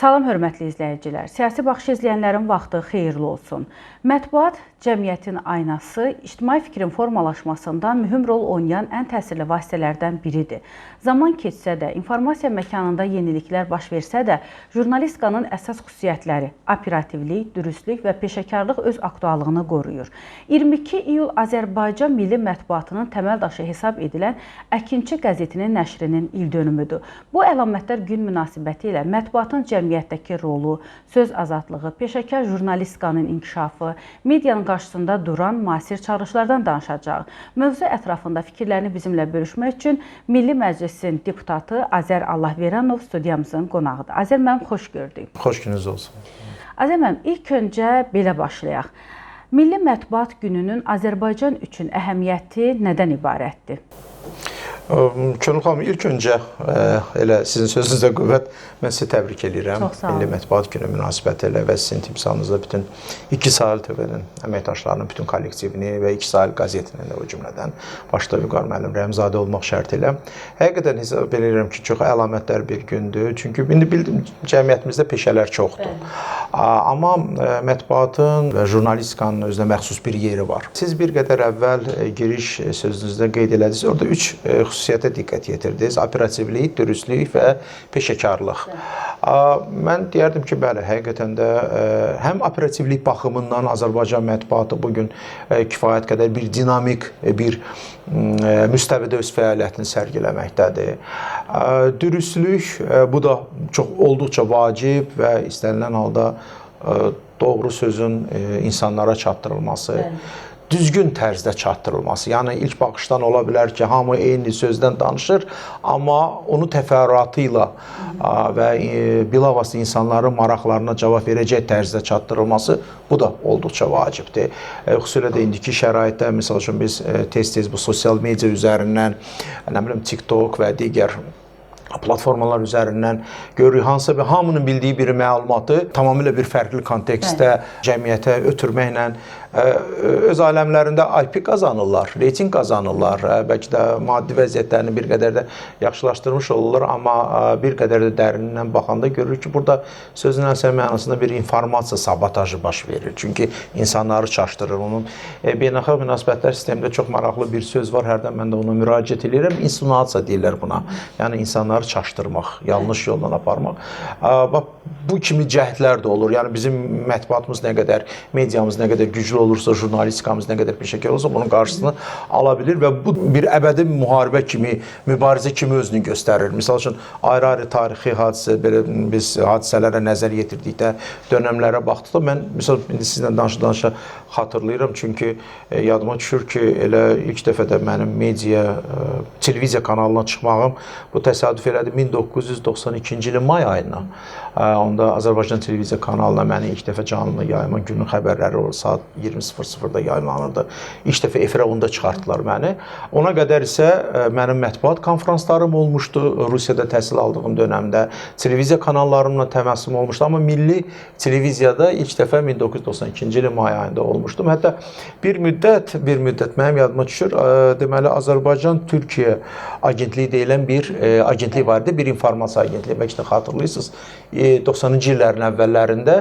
Salam hörmətli izləyicilər. Siyasi baxış izləyənlərin vaxtı xeyirli olsun. Mətbuat cəmiyyətin aynası, ictimai fikrin formalaşmasında mühüm rol oynayan ən təsirli vasitələrdən biridir. Zaman keçsə də, informasiya məkanında yeniliklər baş versə də, jurnalistikanın əsas xüsusiyyətləri operativlik, dürüstlük və peşəkarlıq öz aktuallığını qoruyur. 22 iyul Azərbaycan milli mətbuatının təməl daşı hesab edilən Əkinçi qəzetinin nəşrinin ildönümüdür. Bu əlamətlər gün münasibəti ilə mətbuatın cəmiyyətdəki rolu, söz azadlığı, peşəkar jurnalistikanın inkişafı, medianın qarşısında duran müasir çağırışlardan danışacağıq. Mövzu ətrafında fikirlərini bizimlə bölüşmək üçün Milli Məclisin deputatı Azər Allahveranov studiyamızın qonağıdır. Azər müəllim, xoş gördük. Xoş gününüz olsun. Azər müəllim, ilk öncə belə başlayaq. Milli Mətbuat Gününün Azərbaycan üçün əhəmiyyəti nədən ibarətdir? Könül xanım, ilk öncə elə sizin sözünüzə qüvvət, mən sizi təbrik eləyirəm. Milli Mətbuat Günü münasibəti ilə və sizin timsalınızda bütün İki Sahil TV-nin əməkdaşlarının bütün kollektivini və İki Sahil qəzetinin də o cümlədən başda Vüqar müəllim Rəmzadə olmaq şərti ilə. Həqiqətən hesab eləyirəm ki, çox əlamətdar bir gündür. Çünki indi bildim, cəmiyyətimizdə peşələr çoxdur. Amma mətbuatın və jurnalistikanın özünə məxsus bir yeri var. Siz bir qədər əvvəl giriş sözünüzdə qeyd elədiniz. Orada üç xüsusiyyətə diqqət yetirdiniz. Operativlik, dürüstlük və peşəkarlıq. Mən deyərdim ki, bəli, həqiqətən də həm operativlik baxımından Azərbaycan mətbuatı bugün kifayət qədər bir dinamik, bir müstəvidə öz fəaliyyətini sərgiləməkdədir. Dürüstlük, bu da çox olduqca vacib və istənilən halda doğru sözün insanlara çatdırılması, bəli, düzgün tərzdə çatdırılması. Yəni ilk baxışdan ola bilər ki, hamı eyni sözdən danışır, amma onu təfərrüatı ilə və bilavasitə insanların maraqlarına cavab verəcək tərzdə çatdırılması, bu da olduqca vacibdir. Xüsusilə də indiki şəraitdə, məsəl üçün biz tez-tez bu sosial media üzərindən, nə bilim TikTok və digər platformalar üzərindən görürük hansısa bir hamının bildiyi bir məlumatı tamamilə bir fərqli kontekstdə cəmiyyətə ötürməklə öz aləmlərində IP qazanırlar, reyting qazanırlar, bəlkə də maddi vəziyyətlərini bir qədər də yaxşılaşdırmış olurlar, amma bir qədər də dərindən baxanda görürük ki, burada sözün əsl mənasında bir informasiya sabotajı baş verir. Çünki insanları çaşdırır. Onun beynəlxalq münasibətlər sistemində çox maraqlı bir söz var, hərdən mən də ona müraciət edirəm. İnsinuasiya deyirlər buna. Yəni insanları çaşdırmaq, yanlış yolla aparmaq. Bax, bu kimi cəhdlər də olur. Yəni bizim mətbuatımız nə qədər, mediamız nə qədər güclü olursa, jurnalistikamız nə qədər peşəkar olursa, bunun qarşısını ala bilir və bu bir əbədi müharibə kimi, mübarizə kimi özünü göstərir. Misal üçün, ayrı-ayrı tarixi hadisə, belə biz hadisələrə nəzər yetirdikdə, dönəmlərə baxdıqda, mən misal indi sizinlə danışa-danışa xatırlayıram, çünki yadıma düşür ki, elə ilk dəfə də mənim media, televiziya kanalına çıxmağım bu təsadüf elədi 1992-ci ilin may ayına. Onda Azərbaycan televiziya kanalına məni ilk dəfə canlı yayıma günün xəbərləri o saat 20:00-da yayımlanırdı. İlk dəfə efirə onda çıxartdılar məni. Ona qədər isə mənim mətbuat konfranslarım olmuşdu. Rusiyada təhsil aldığım dönəmdə televiziya kanallarımla təmasım olmuşdu. Amma milli televiziyada ilk dəfə 1992-ci ilin may ayında olmuşdum. Hətta bir müddət mənim yadıma düşür. Deməli Azərbaycan-Türkiyə agentliyi deyilən bir agentlik var idi, bir informasiya agentliyi. Bəlkə də xatırlayırsınız. 90-cı illərin əvvəllərində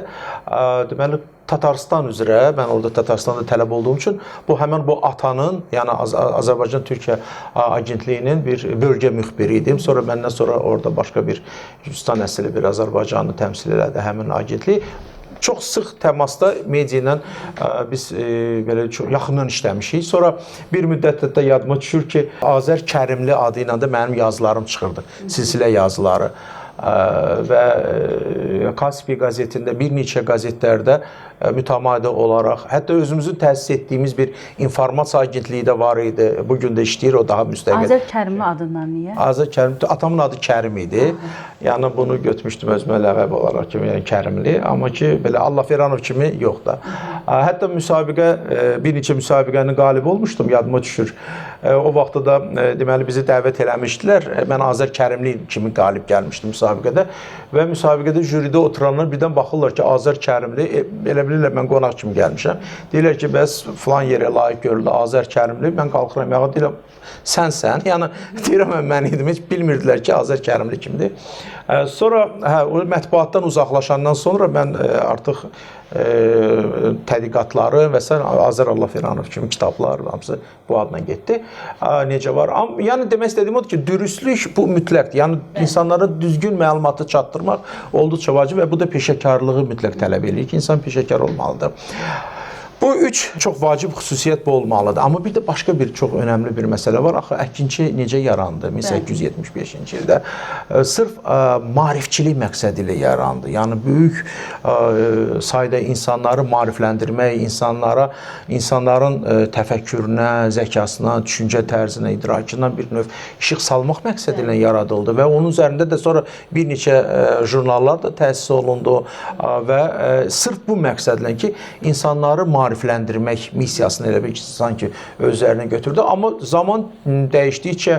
deməli Tataristan üzrə, mən orada Tataristanda tələb olduğum üçün bu həmin bu ATAN-ın, yəni Azərbaycan-Türkiyə agentliyinin bir bölgə müxbiri idim. Sonra məndən sonra orada başqa bir Gürcistan əsli bir Azərbaycanı təmsil elədi həmin agentlik. Çox sıx təmasda media ilə biz belə çox yaxından işləmişik. Sonra bir müddət də yadıma düşür ki, Azər Kərimli adı ilə də mənim yazılarım çıxırdı, silsilə yazıları. Və Kaspi qəzetində, bir neçə qəzetlərdə mütəmadi olaraq, hətta özümüzün təsis etdiyimiz bir informasiya agentliyi də var idi. Bugün də işləyir, o daha müstəqil. Azər Kərimli adından niyə? Azər Kərimli, atamın adı Kərim idi. Yəni bunu götürmüşdüm özümə ləqəb olaraq ki, yəni Kərimli, amma ki belə Allahveranov kimi yox da. Hətta müsabiqə, bir neçə müsabiqənin qalibi olmuşdum, yadıma düşür. O vaxtda da deməli bizi dəvət eləmişdilər. Mən Azər Kərimli kimi qalib gəlmişdim müsabiqədə və müsabiqədə jüridə oturanlar birdən baxırlar ki, Azər Kərimli, elə bilirlər mən qonaq kimi gəlmişəm. Deyirlər ki, bəs filan yerə layiq görüldü Azər Kərimli. Mən qalxıram ayağa, deyirəm sənsən. Yəni deyirəm mən idim, heç bilmirdilər ki, Azər Kərimli kimdir. Sonra o mətbuatdan uzaqlaşandan sonra mən artıq tədqiqatları və sair Azər Allahveranov kimi kitablar hamısı bu adla getdi. Necə var? Yəni demək istədiyim odur ki, dürüstlük bu mütləqdir. Yəni insanlara düzgün məlumatı çatdırmaq olduqca vacib və bu da peşəkarlığı mütləq tələb eləyir ki, insan peşəkar olmalıdır. Bu üç çox vacib xüsusiyyət bu olmalıdır. Amma bir də başqa bir çox önəmli bir məsələ var. Axı Əkinçi necə yarandı 1875-ci ildə? Sırf maarifçilik məqsədi ilə yarandı. Yəni böyük sayda insanları maarifləndirmək, insanların təfəkkürünə, zəkasına, düşüncə tərzinə, idrakına bir növ işıq salmaq məqsədi ilə yaradıldı və onun üzərində də sonra bir neçə jurnallar da təsis olundu və sırf bu məqsədlə ki, insanları maarifləndirmək missiyasını elə bil ki, sanki özlərinə götürdü. Amma zaman dəyişdikcə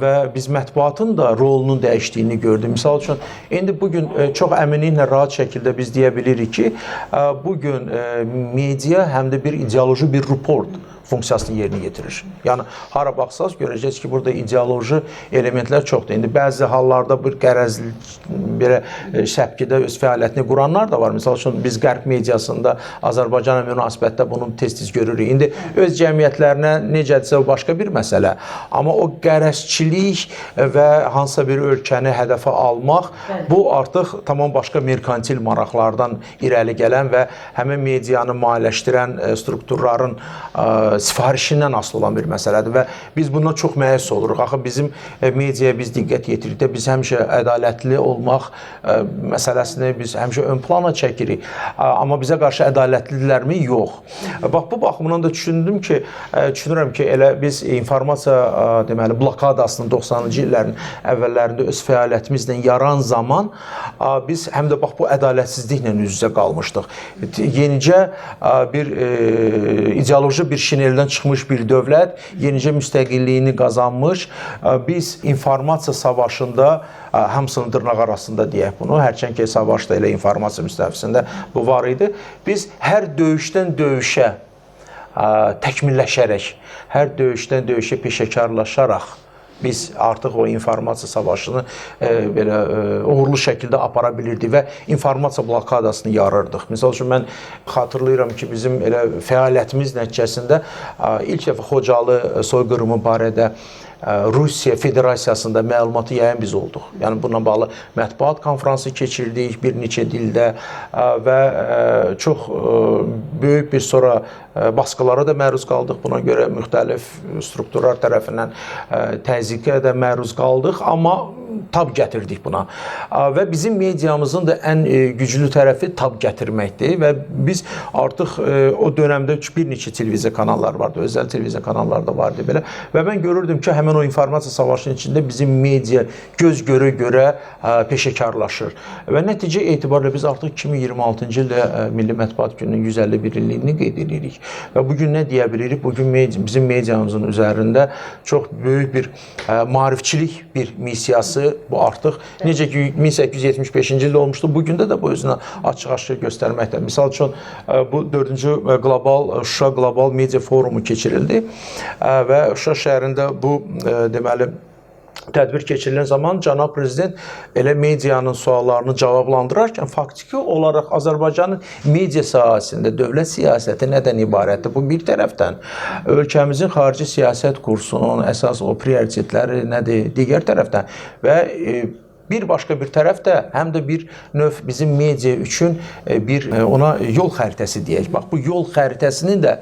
və biz mətbuatın da rolunun dəyişdiyini gördük. Misal üçün, indi bugün çox əminliklə rahat şəkildə biz deyə bilirik ki, bugün media həm də bir ideoloji bir report funksiyasını yerinə yetirir. Yəni hara baxsaz görəcəksiniz ki, burada ideoloji elementlər çoxdur. İndi bəzi hallarda bir qərəzli belə səpkidə öz fəaliyyətini quranlar da var. Məsəl üçün biz qərb mediasında Azərbaycana münasibətdə bunu tez-tez görürük. İndi öz cəmiyyətlərinə necədirsə o başqa bir məsələ. Amma o qərəzçilik və hansısa bir ölkəni hədəfə almaq, bu artıq tamam başqa merkantil maraqlardan irəli gələn və həmin medianı maliyyələşdirən strukturların sifarişindən asılı olan bir məsələdir və biz bundan çox məyus oluruq. Axı bizim mediaya biz diqqət yetirik də, biz həmişə ədalətli olmaq məsələsini biz həmişə ön plana çəkirik. Amma bizə qarşı ədalətlidirlərmi? Yox. Bax bu baxımdan da düşündüm ki, düşünürəm ki, elə biz informasiya deməli blokadasının 90-cı illərin əvvəllərində öz fəaliyyətimizlə yaran zaman biz həm də bax bu ədalətsizliklə üz-üzə qalmışdıq. Yenicə bir ideoloji bir şineldən çıxmış bir dövlət, yenicə müstəqilliyini qazanmış. Biz informasiya savaşında, hamısının dırnaq arasında deyək bunu, hərçənd ki, savaş da elə informasiya müstəvisində bu var idi. Biz hər döyüşdən döyüşə təkmilləşərək, hər döyüşdən döyüşə peşəkarlaşaraq biz artıq o informasiya savaşını belə uğurlu şəkildə apara bilirdik və informasiya blokadasını yarırdıq. Misal üçün, mən xatırlayıram ki, bizim elə fəaliyyətimiz nəticəsində ilk dəfə Xocalı soyqırımı barədə Rusiya Federasiyasında məlumatı yayan biz olduq. Yəni bununla bağlı mətbuat konfransı keçirdik bir neçə dildə və çox böyük bir sonra baskılara da məruz qaldıq. Buna görə müxtəlif strukturlar tərəfindən təzyiqə də məruz qaldıq, amma tab gətirdik buna. Və bizim mediamızın da ən güclü tərəfi tab gətirməkdir və biz artıq o dönəmdə bir neçə televiziya kanalları vardı, özəl televiziya kanalları da vardı belə. Və mən görürdüm ki, həmin o informasiya savaşının içində bizim media göz görə-görə peşəkarlaşır. Və nəticə etibarilə biz artıq 2026-cı ildə Milli Mətbuat Gününün 151 illiyini qeyd edirik. Və bugün nə deyə bilirik? Bugün bizim mediamızın üzərində çox böyük bir maarifçilik bir missiyası bu artıq necə ki 1875-ci ildə olmuşdu, bu gündə də bu özünə açıq-aşkar göstərməkdə. Misal üçün bu 4-cü qlobal Şuşa Qlobal Media Forumu keçirildi və Şuşa şəhərində bu deməli tədbir keçirilən zaman cənab prezident elə medianın suallarını cavablandırarkən faktiki olaraq Azərbaycanın media sahəsində dövlət siyasəti nədən ibarətdir? Bu bir tərəfdən ölkəmizin xarici siyasət kursunun əsas o prioritetləri nədir? Digər tərəfdən və bir başqa bir tərəf də həm də bir növ bizim media üçün bir ona yol xəritəsi deyək. Bax bu yol xəritəsinin də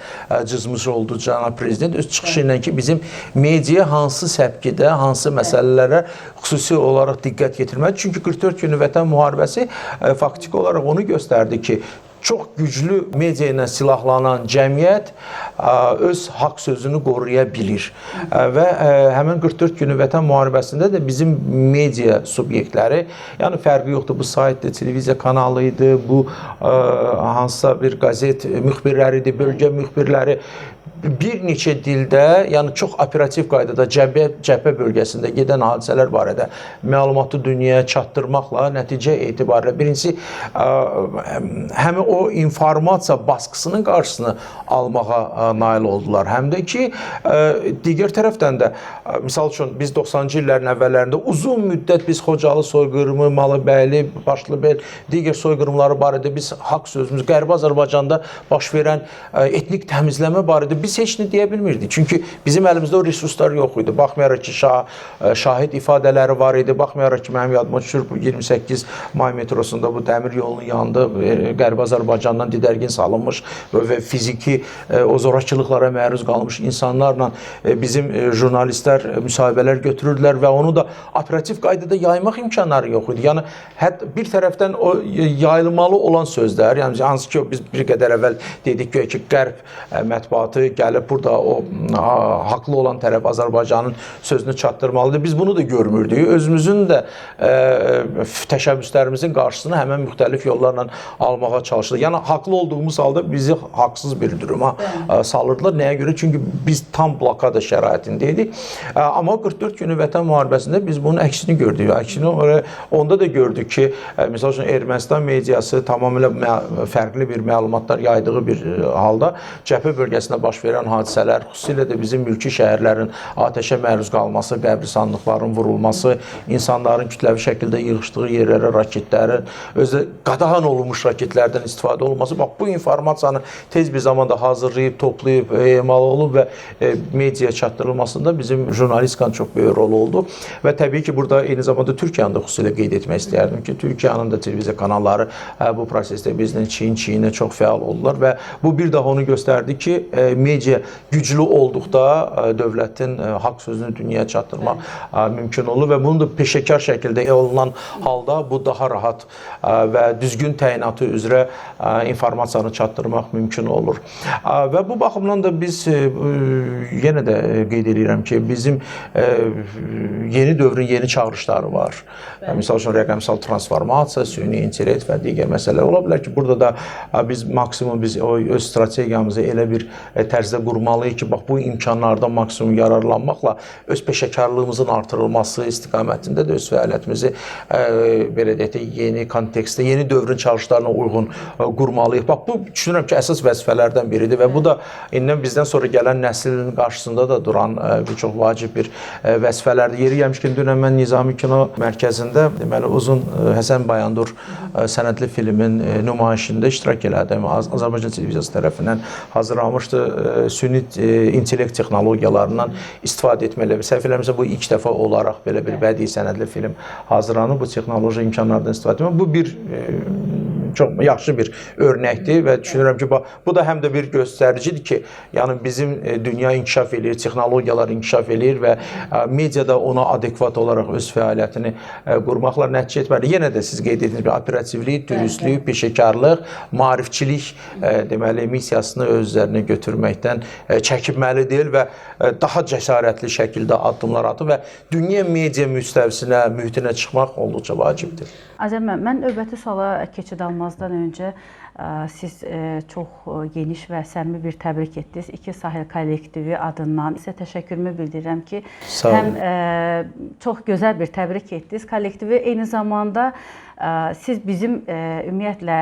cızmış oldu cənab prezident öz çıxışı ilə ki, bizim media hansı səpkidə, hansı məsələlərə xüsusi olaraq diqqət yetirməli. Çünki 44 günlük Vətən müharibəsi faktiki olaraq onu göstərdi ki, çox güclü media ilə silahlanan cəmiyyət öz haqq sözünü qoruya bilir. Və həmin 44 günlük Vətən müharibəsində də bizim media subyektləri, yəni fərqi yoxdur, bu saytdır, televiziya kanalı idi, bu hansısa bir qəzet müxbirləri idi, bölgə müxbirləri, bir neçə dildə, yəni çox operativ qaydada cəbhə bölgəsində gedən hadisələr barədə məlumatı dünyaya çatdırmaqla nəticə etibarilə birincisi həm o informasiya baskısının qarşısını almağa nail oldular. Həm də ki, digər tərəfdən də misal üçün biz 90-cı illərin əvvəllərində uzun müddət biz Xocalı soyqırımı, Malıbəyli, Başlıbel, digər soyqırımları barədə biz haqq sözümüz, Qərbi Azərbaycanda baş verən etnik təmizləmə barədə biz heç nə deyə bilmirdik. Çünki bizim əlimizdə o resurslar yox idi. Baxmayaraq ki, şahid ifadələri var idi. Baxmayaraq ki, mənim yadıma düşür, bu 28 may metrosunda bu dəmir yolunun yanında Qərbi Azərbaycandan didərgin salınmış və fiziki o zorakılıqlara məruz qalmış insanlarla bizim jurnalistlər müsahibələr götürürdülər və onu da operativ qaydada yaymaq imkanları yox idi. Yəni hətta bir tərəfdən o yayılmalı olan sözlər, yəni hansı ki biz bir qədər əvvəl dedik ki, Qərb mətbuatı gəlib burada o haqlı olan tərəf Azərbaycanın sözünü çatdırmalıdır. Biz bunu da görmürdük. Özümüzün də təşəbbüslərimizin qarşısını həmən müxtəlif yollarla almağa çalışdıq. Yəni haqlı olduğumuz halda bizi haqsız bir duruma salırdılar. Nəyə görə? Çünki biz tam blokada şəraitində idik. Amma 44 günlük Vətən müharibəsində biz bunun əksini gördük. Əksini onda da gördük ki, misal üçün Ermənistan mediası tamamilə fərqli bir məlumatlar yaydığı bir halda cəbhə bölgəsində baş verən hadisələr, xüsusilə də bizim mülki şəhərlərin atəşə məruz qalması, qəbristanlıqların vurulması, insanların kütləvi şəkildə yığışdığı yerlərə raketlərin, özü qadağan olunmuş raketlərdən istifadə olunması, bax bu informasiyanı tez bir zamanda hazırlayıb, toplayıb, emal olub və mediaya çatdırılmasında bizim jurnalistikanın çox böyük rolu oldu. Və təbii ki, burada eyni zamanda Türkiyənin də xüsusilə qeyd etmək istəyərdim ki, Türkiyənin də televiziya kanalları bu prosesdə bizlə çiyin-çiyinə çox fəal oldular və bu bir daha onu göstərdi ki, media güclü olduqda dövlətin haqq sözünü dünyaya çatdırmaq mümkün olur və bunu da peşəkar şəkildə olunan halda bu daha rahat və düzgün təyinatı üzrə informasiyanı çatdırmaq mümkün olur. Və bu baxımdan da biz yenə də qeyd edirəm ki, bizim yeni dövrün yeni çağırışları var. Bəli. Misal üçün rəqəmsal transformasiya, süni intellekt və digər məsələlər ola bilər ki, burada da biz maksimum biz öz strategiyamızı elə bir tərzdə qurmalıyıq ki, bax bu imkanlardan maksimum yararlanmaqla öz peşəkarlığımızın artırılması istiqamətində də öz fəaliyyətimizi belə deyək də yeni kontekstdə, yeni dövrün çağırışlarına uyğun qurmalıyıq. Bax bu düşünürəm ki, əsas vəzifələrdən biridir və bu da indən bizdən sonra gələn nəslin qarşısında da duran bir çox vacib bir vəzifələrdir. Yeri gəlmişkən dünən mən Nizami Kino Mərkəzində deməli uzun Həsən Bayandur sənədli filmin nümayişində iştirak elədim. Azərbaycan televiziyası tərəfindən hazırlanmışdı süni intellekt texnologiyalarından istifadə etməli. Səhv eləmirəmsə bu ilk dəfə olaraq belə bir bədii sənədli film hazırlanıb bu texnoloji imkanlardan istifadə etmək. Bu bir çox yaxşı bir örnəkdir və düşünürəm ki, bu da həm də bir göstəricidir ki, yəni bizim dünya inkişaf eləyir, texnologiyalar inkişaf eləyir və media da ona adekvat olaraq öz fəaliyyətini qurmaqla nəticə etməli. Yenə də siz qeyd etdiyiniz bir operativlik, dürüstlük, peşəkarlıq, maarifçilik deməli missiyasını öz üzərinə götürməkdən çəkinməli deyil və daha cəsarətli şəkildə addımlar atıb və dünya media müstəvisinə, mühitinə çıxmaq olduqca vacibdir. Azər müəllim, mən növbəti suala keçid almazdan öncə siz çox geniş və səmimi bir təbrik etdiniz. İki Sahil kollektivi adından sizə təşəkkürümü bildirirəm ki, həm çox gözəl bir təbrik etdiniz kollektivi, eyni zamanda siz bizim ümumiyyətlə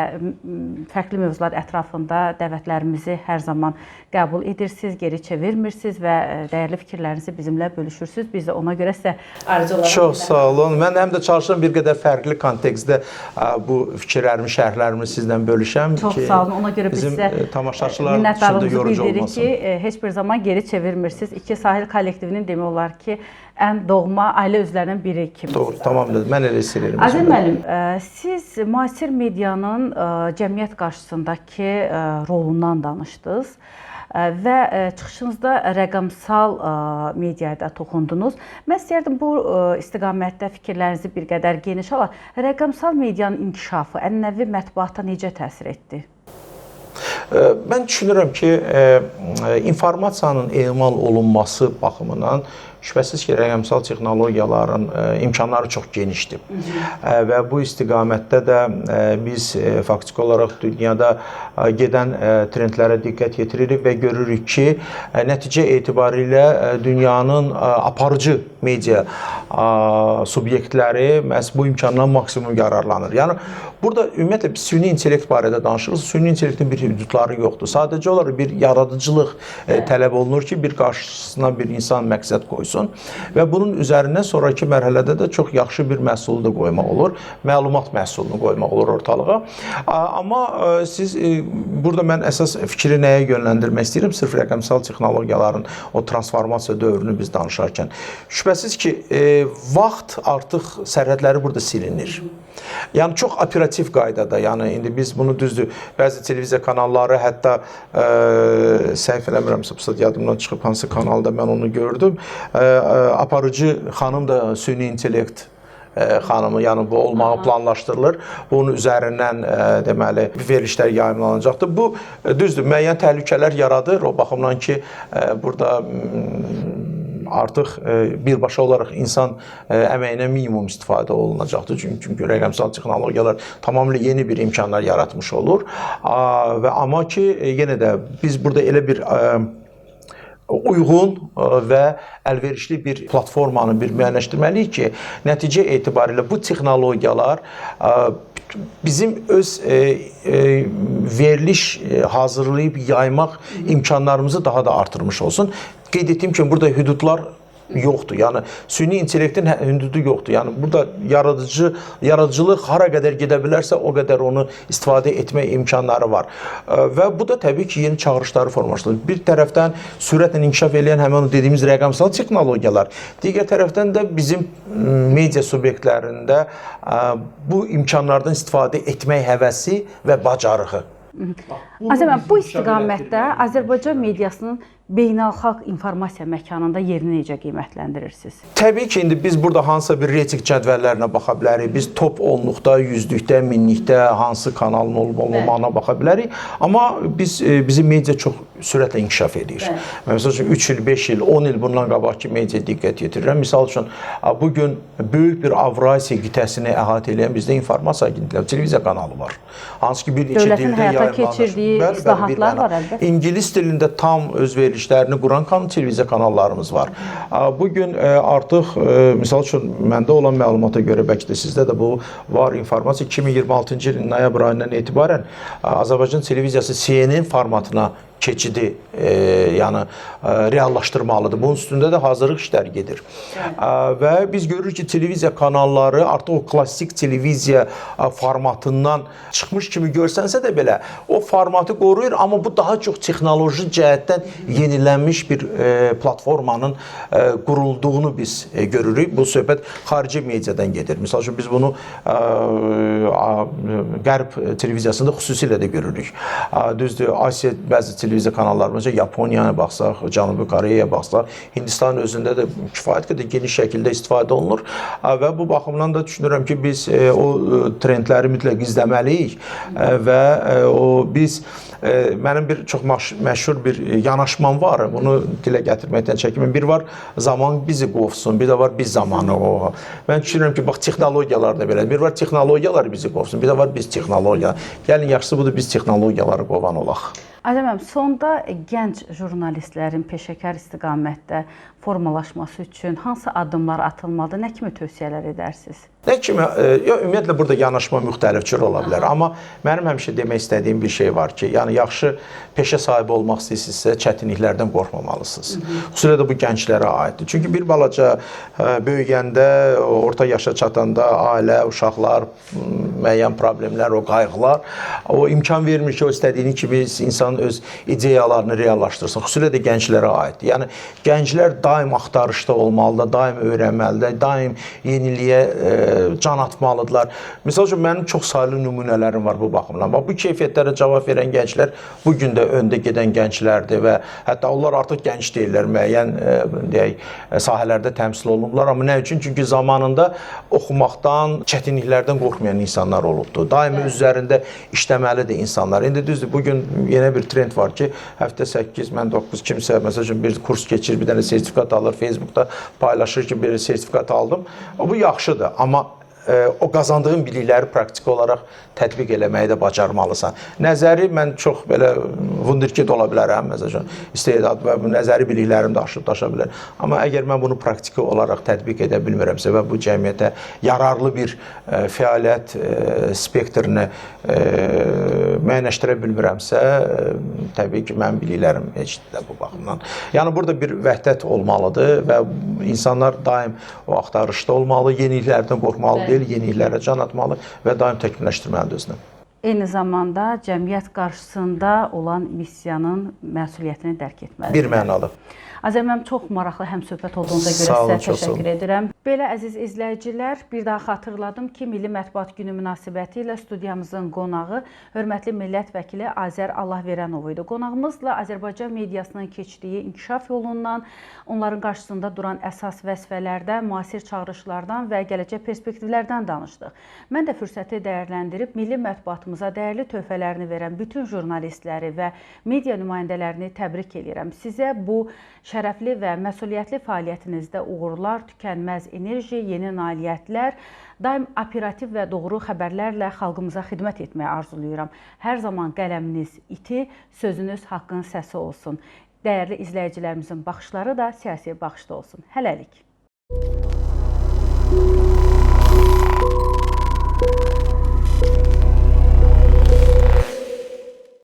fərqli mövzular ətrafında dəvətlərimizi hər zaman qəbul edirsiniz, geri çevirmirsiniz və dəyərli fikirlərinizi bizimlə bölüşürsünüz. Biz də ona görə sizə ayrıca olaraq çox sağ olun. Mən həm də çalışıram bir qədər fərqli kontekstdə bu fikirlərimi, şərhlərimi sizlə bölüşəm. Çox sağ olun. Ona görə biz sizə tamaşaçılar üçün də yorucu olmasın. Ki, heç bir zaman geri çevirmirsiniz. İki Sahil kollektivinin demək olar ki, ən doğma ailə üzvlərinin biri kimi. Doğru, tamamdır. Mən elə hiss edirəm. Azər müəllim, siz müasir medianın cəmiyyət qarşısındakı rolundan danışdınız və çıxışınızda rəqəmsal mediaya da toxundunuz. Mən istəyərdim bu istiqamətdə fikirlərinizi bir qədər geniş alaq. Rəqəmsal medianın inkişafı ənənəvi mətbuata necə təsir etdi? Mən düşünürəm ki, informasiyanın emal olunması baxımından Şübhəsiz ki, rəqəmsal texnologiyaların imkanları çox genişdir. Və bu istiqamətdə də biz faktiki olaraq dünyada gedən trendlərə diqqət yetiririk və görürük ki, nəticə etibarilə dünyanın aparıcı media subyektləri məhz bu imkandan maksimum yararlanır. Yəni burada ümumiyyətlə biz süni intellekt barədə danışırıq. Süni intellektin bir hüdudları yoxdur. Sadəcə olaraq bir yaradıcılıq tələb olunur ki, bir qarşısına bir insan məqsəd qoysun və bunun üzərindən sonrakı mərhələdə də çox yaxşı bir məhsulu da qoymaq olur. Məlumat məhsulunu qoymaq olur ortalığa. Amma siz burada mən əsas fikri nəyə yönləndirmək istəyirəm? Sırf rəqəmsal texnologiyaların o transformasiya dövrünü biz danışarkən. Şübhəsiz ki, vaxt artıq sərhədləri burada silinir. Yəni çox operativ qaydada, yəni indi biz bunu düzdür, bəzi televiziya kanalları hətta səhv eləmirəmsə, bu yadımdan çıxıb hansı kanalda mən onu gördüm. Aparıcı xanım da süni intellekt xanımı, yəni bu olmağı planlaşdırılır. Bunun üzərindən deməli verilişlər yayımlanacaqdır. Bu düzdür, müəyyən təhlükələr yaradır o baxımdan ki, burada artıq birbaşa olaraq insan əməyinə minimum istifadə olunacaqdır. Çünki rəqəmsal texnologiyalar tamamilə yeni bir imkanlar yaratmış olur. Və amma ki, yenə də biz burada elə bir uyğun və əlverişli bir platformanı bir müəyyənləşdirməliyik ki, nəticə etibarilə bu texnologiyalar bizim öz veriliş hazırlayıb yaymaq imkanlarımızı daha da artırmış olsun. Qeyd etdiyim kimi burada hüdudlar yoxdur. Yəni süni intellektin hüdudu yoxdur. Yəni burada yaradıcılıq hara qədər gedə bilərsə, o qədər onu istifadə etmək imkanları var. Və bu da təbii ki, yeni çağırışları formalaşdırır. Bir tərəfdən sürətlə inkişaf eləyən həmin o dediyimiz rəqəmsal texnologiyalar, digər tərəfdən də bizim media subyektlərində bu imkanlardan istifadə etmək həvəsi və bacarığı. Azər, bu istiqamətdə Azərbaycan mediasının beynəlxalq informasiya məkanında yerini necə qiymətləndirirsiniz? Təbii ki, indi biz burada hansısa bir reytinq cədvəllərinə baxa bilərik. Biz top 10-luqda, 100-lükdə, 1000-likdə hansı kanalın olub olmamağına baxa bilərik. Amma biz bizim media çox sürətlə inkişaf edir. Məsəl üçün 3 il, 5 il, 10 il bundan qabaqki mediaya diqqət yetirirəm. Misal üçün bu gün böyük bir Avrasiya qitəsini əhatə edən bizdə informasiya agentliyi, televiziya kanalı var. Hansı ki bir neçə dildə yayımlanır. Keçirdiyi islahatlar var əlbəttə. İngilis dilində tam öz verilişlərini quran televiziya kanallarımız var. Bu gün artıq misal üçün məndə olan məlumata görə, bəlkə də sizdə də bu var informasiya, 2026-cı ilin noyabr ayından etibarən Azərbaycan televiziyası CNN formatına keçidi yəni reallaşdırmalıdır. Bunun üstündə də hazırlıq işləri gedir. Və biz görürük ki, televiziya kanalları artıq o klassik televiziya formatından çıxmış kimi görsənsə də belə o formatı qoruyur, amma bu daha çox texnoloji cəhətdən yenilənmiş bir platformanın qurulduğunu biz görürük. Bu söhbət xarici mediadan gedir. Misal üçün biz bunu Qərb televiziyasında xüsusilə də görürük. Düzdür, Asiya bəzi televiziya kanalları, məsələn Yaponiyaya baxsaq, Cənubi Koreyaya baxsaq, Hindistanın özündə də kifayət qədər geniş şəkildə istifadə olunur və bu baxımdan da düşünürəm ki, biz o trendləri mütləq izləməliyik və o biz mənim bir çox məşhur bir yanaşmam var. Bunu dilə gətirməkdən çəkinmirəm. Bir var zaman bizi qovsun, bir də var biz zamanı qovaq. Mən düşünürəm ki, bax texnologiyalar da belə. Bir var texnologiyalar bizi qovsun, bir də var biz texnologiya. Gəlin yaxşısı budur, biz texnologiyaları qovan olaq. Azər müəllim, sonda gənc jurnalistlərin peşəkar istiqamətdə formalaşması üçün hansı addımlar atılmalıdır, nə kimi tövsiyələr edərsiniz? Nə kimi? Ümumiyyətlə burada yanaşma müxtəlif cür ola bilər. Amma mənim həmişə demək istədiyim bir şey var ki, yəni yaxşı peşə sahibi olmaq istəyirsinizsə, çətinliklərdən qorxmamalısınız. Xüsusilə də bu gənclərə aiddir. Çünki bir balaca böyüyəndə, orta yaşa çatanda ailə, uşaqlar, müəyyən problemlər, o qayğılar, o imkan vermir ki, o istədiyini kimi insan öz ideyalarını reallaşdırsın. Xüsusilə də gənclərə aiddir. Yəni gənclər daim axtarışda olmalıdır, daim öyrənməlidir, daim yeniliyə can atmalıdırlar. Məsəl üçün mənim çox saylı nümunələrim var bu baxımdan. Bax bu keyfiyyətlərə cavab verən gənclər bu gün də öndə gedən gənclərdir və hətta onlar artıq gənc deyillər, müəyyən deyək sahələrdə təmsil olunublar. Amma nə üçün? Çünki zamanında oxumaqdan, çətinliklərdən qorxmayan insanlar olubdu. Daima üzərində işləməlidir insanlar. İndi düzdür, bu gün yenə bir trend var ki, həftə 8, mən 9 kimsə məsəl üçün bir kurs keçir, bir dənə sertifikat alır, Facebookda paylaşır ki, bir sertifikat aldım. Bu yaxşıdır, amma o qazandığın bilikləri praktiki olaraq tətbiq eləməyi də bacarmalısan. Nəzəri mən çox belə wunderkid ola bilərəm, məsəl üçün istedad və bu nəzəri biliklərim də aşıb daşa bilər. Amma əgər mən bunu praktiki olaraq tətbiq edə bilmirəmsə və bu cəmiyyətə yararlı bir fəaliyyət spektrini müəyyənləşdirə bilmirəmsə, təbii ki, mənim biliklərim heç də bu baxımdan. Yəni burada bir vəhdət olmalıdır və insanlar daim o axtarışda olmalı, yeniliklərdən qorxmalı deyil, yeniliklərə can atmalı və daim təkmilləşdirməlidir özünü. Eyni zamanda cəmiyyət qarşısında olan missiyanın məsuliyyətini dərk etməlidir. Bir mənalı. Azər müəllim, çox maraqlı həmsöhbət olduğunuza görə Sağ olun, sizə çox sağ olun. təşəkkür edirəm. Belə əziz izləyicilər, bir daha xatırladım ki, Milli Mətbuat Günü münasibətilə studiyamızın qonağı hörmətli millət vəkili Azər Allahverənov idi. Qonağımızla Azərbaycan mediasının keçdiyi inkişaf yolundan, onların qarşısında duran əsas vəzifələrdən, müasir çağırışlardan və gələcək perspektivlərdən danışdıq. Mən də fürsəti dəyərləndirib milli mətbuatımıza dəyərli töhfələrini verən bütün jurnalistləri və media nümayəndələrini təbrik edirəm. Sizə bu şərəfli və məsuliyyətli fəaliyyətinizdə uğurlar, tükənməz enerji, yeni nailiyyətlər, daim operativ və doğru xəbərlərlə xalqımıza xidmət etməyi arzulayıram. Hər zaman qələminiz iti, sözünüz haqqın səsi olsun. Dəyərli izləyicilərimizin baxışları da siyasi baxışda olsun. Hələlik.